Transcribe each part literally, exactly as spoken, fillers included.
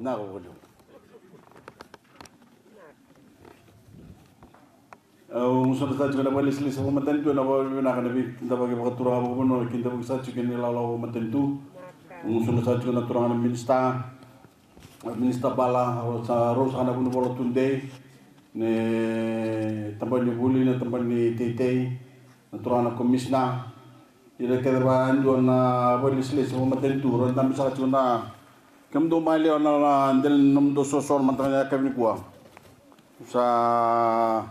Na ko voli. Au gusu na sa tiko na vakalesilesi vakamatanitu ena vakavinavinaka na veikidavaki vakaturaga vakavanua, kidavaki sa tiko ena ilawalawa vakamatanitu. Au gusu na sa tiko na turaga na minisita, na minisita bala, rau sa rau saka na vunivola tudei, na tabana ni vuli, na tabana ni teitei, na turaga na komisina. Ira kece va e dua na vakalesilesi vakamatanitu, rau dabe saka tiko na kemudou maliwa na dela ni nomudou soso na mataka ni yakavi nikua. Sa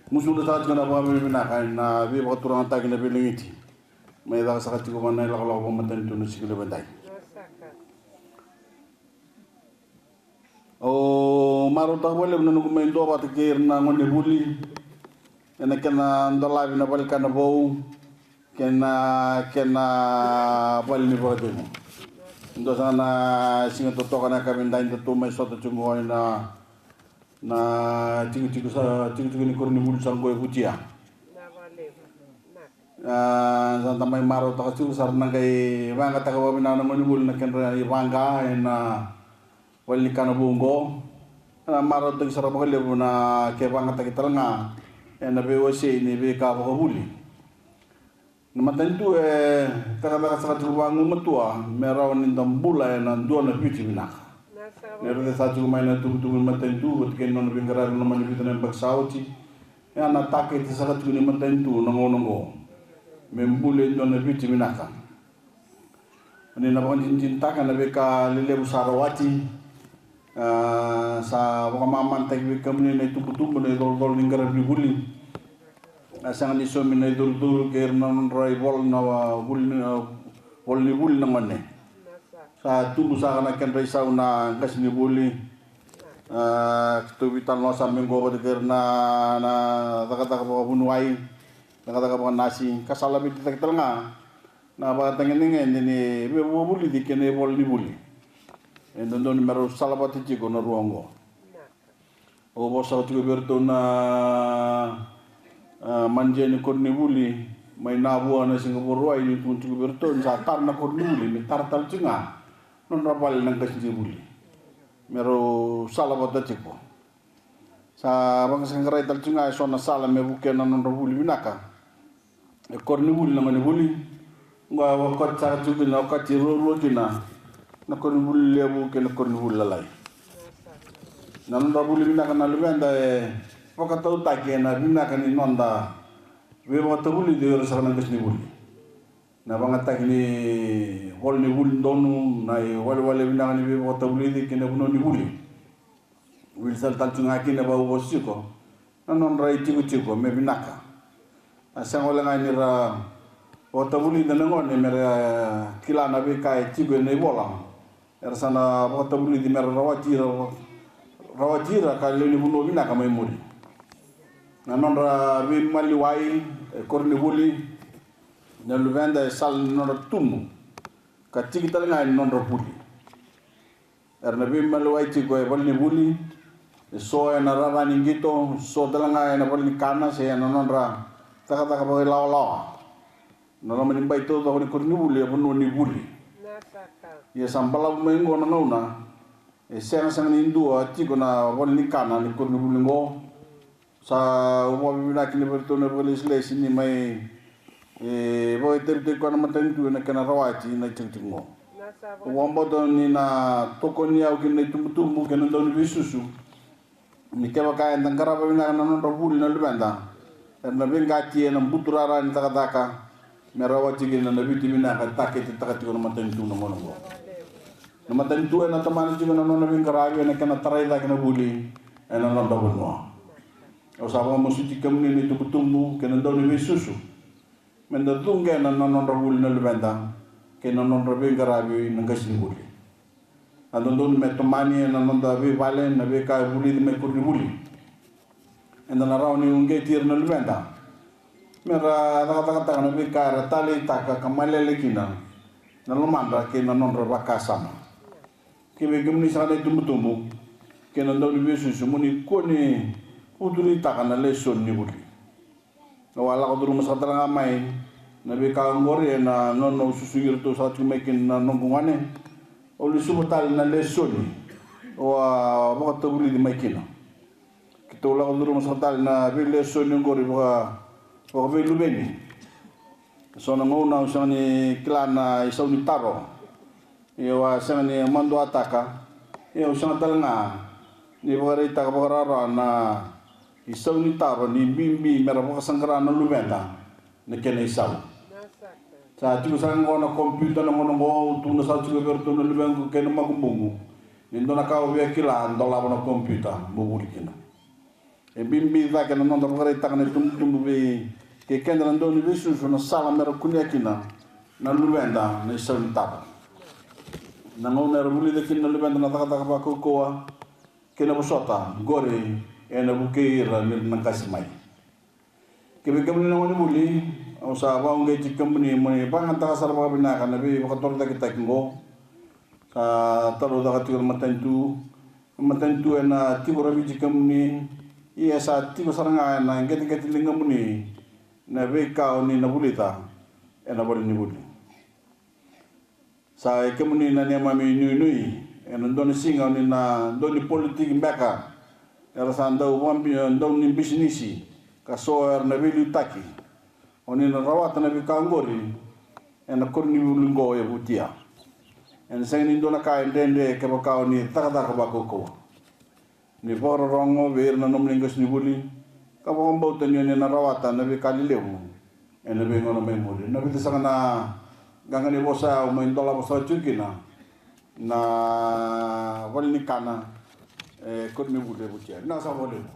gusu da saka tiko na vakavinavinaka ena veivakaturagataki na veiligiti mai caka saka tiko va na ilakolako vakamatanitu na siga levu edai. Au marautaka vakalevu na noqu mai duavata kei ira na gonevuli ena kena dolavi na valenikana vou kei na kena vale ni vakacegu. Dua saka na siga totoka na yakavi edai datou mai sota tiko qo ena na tikotiko sa tikotiko ni koronivuli sa qo e Vutia. A, sa da mai marautaka tiko, sa ra na qai vaqataka vakavinaka na gonevuli na kedra ivaqa ena valenikana vou qo. Ena marautaki sara vakalevu na ke vaqataki tale ga ena veiwasei ni veika vakavuli. Na matanitu e cakacaka saka tiko vagumatua me rawa ni da bula ena dua na Viti vinaka. Ni raica sa tiko mai na tukutuku ni matanitu vata kei na nona veiqaravi na loma ni vica na yabaki sa oti. E a na takete saka tiko ni matanitu na gauna oqo me bula e dua na Viti vinaka. Ni na vakadinadinataka na veika lelevu sa rawati, a, sa vakamamadataki vei kemuni na itubutubu na icolacola ni qaravi ni vuli. A sega ni saumi na icurucuru kei ira na nodra ivola na vuli, na vola ni vuli na gone. Sa tubu saka na kedra isau na qase ni vuli. A, keitou veitalanoa sa mai qo vata kei ira na, na cakacaka vakavuniwai, cakacaka vakanasi, ka sa laveti cake tale ga na vakatagedegede ni veivakavulici kei na ivola ni vuli. E dodonu me rau salavata tiko na rua oqo. Au vosa tiko vei iratou na, a, manager ni koronivuli mai Navua na siga Vakarauwai, ni tukuna tiko vei iratou ni sa tara na koronivuli me tara tale tiko ga nodra vale na qasenivuli me rau salavata tiko. Sa vakasaqarai tale tiko ga eso na sala me vukea na nodra vuli vinaka. E koronivuli na gonevuli. Oqo e okati saka tiko kina, okati ruarua kina na koronivuli levu kei na koronivuli lalai. Na nodra vuli vinaka na luveda e vakatautaki ena vinaka ni noda veivakatavulici o ira saka na qasenivuli. Na vagataki ni vola ni vuli donu, na iwalewale vinaka ni veivakatavulici kei na vanua ni vuli. Wili sala tale tiko ga kina vakaukauwa tiko na nodra itikotiko me vinaka. A sega wale ga ni ra vakatavulica na gone me ra kila na veika e tiko ena ivola. Era sa na vakatavulici me ra rawati ira, rawati ira ka lewe ni vanua vinaka mai muri. Na nodra veimaliwai e koronivuli, na luveda e sala ni nodra tubu ka tiki tale ga ni nodra vuli. Era na veimaliwai tiko e valenivuli, e so ena rara ni qito, so tale ga ena valenikana se ena nodra cakacaka vakailawalawa. Na loma ni bai taucoko ni koronivuli e vanua ni vuli. Ia sa balavu mai oqo na gauna e sega sega ni dua tiko na valenikana ni koronivuli oqo. Sa au vakavinavinaka kina vei iratou na vakalesilesi ni mai, e, vakaitavitaki koya na matanitu ena kena rawati na itikotiko oqo. Au vakabauta ni na tokoni au kina na itubutubu kei na dauniveisusu ni kevaka eda qarava vinaka na nodra vuli na luveda, era na veiqati ena buturara ni cakacaka me rawati kina na Viti vinaka e taketetaka tiko na matanitu na gauna oqo. Na matanitu ena tomana tiko na nona veiqaravi ena kena tarai cake na vuli ena noda vanua. Au sa vakamasuti kemuni na itubutubu kei na dauniveisusu me da cuqena na nodra vuli na luveda kei na nodra veiqaravi na qasenivuli. A dodonu me tomani ena noda veivale na veika e vulici mai koronivuli. Eda na rawa ni uqeti ira na luveda me ra cakacakataka na veika era taleitaka ka malele kina na lomadra kei na nodra vakasama. Kei vei kemuni saka na itubutubu kei na dauniveisusu, mo ni kua ni uturitaka na lesoni ni vuli. Au a lako curuma saka tale ga mai Na veika oqori ena gauna au susugi iratou sa tiko mai kina na noqu gone, au lesuva tale na lesoni au a vakatavulici mai kina. Keitou lako curuma saka tale na veilesoni oqori vaka, vakaveiluveni. So na gauna au sega ni kila na isau ni taro. Ia au a sega ni maduataka. Ia au sega tale ga ni vakaraitaka vakarawarawa na isau ni taro ni bibi mera vakasaqara na luveda na kena isau. Sa tiko sara ga qo na kompiuta na gauna qo, au tukuna sara tiko vei iratou na luvequ kei na makubuqu, ni dua na ka au via kila, dolava na kompiuta mo vuli kina. E bibi cake na noda vakaraitaka na itubutubu vei kei keda na dau ni veisusu na sala mera kunea kina na luveda na isau ni taro. Na gauna era vulica kina na luveda na cakacaka vakaukauwa kei na vosota, qori ena vukei ira ni ra na qase mai. Kei vei kemuni na gonevuli, au sa vakauqeti kemuni mo ni vakayagataka sara vakavinaka na veivakatorocaketaki oqo. Sa talaucaka tiko na matanitu. Na matanitu ena tiko raviti kemuni, ia sa tiko sara ga ena qeteqete ligamuni na veika o ni na vulica ena valenivuli. Sa i kemuni na neimami inuinui, ena dua na siga o ni na dau ni politiki beka, era sa dau vakabi-, dau ni bisinisi, ka so era na veiliutaki. O ni na rawata na veika oqori ena koronivuli oqo e Vutia. Ena sega ni dua na ka e dredre kevaka o ni cakacaka vakaukauwa. Ni vakarorogo vei ira na nomuni qasenivuli, ka vakabauta ni o ni na rawata na veika lelevu ena veigauna mai muri. Na vica saka na qaqa ni vosa au mai dolava saka tiko kina na valenikana e koronivuli e Vutia. Vinaka saka vakalevu.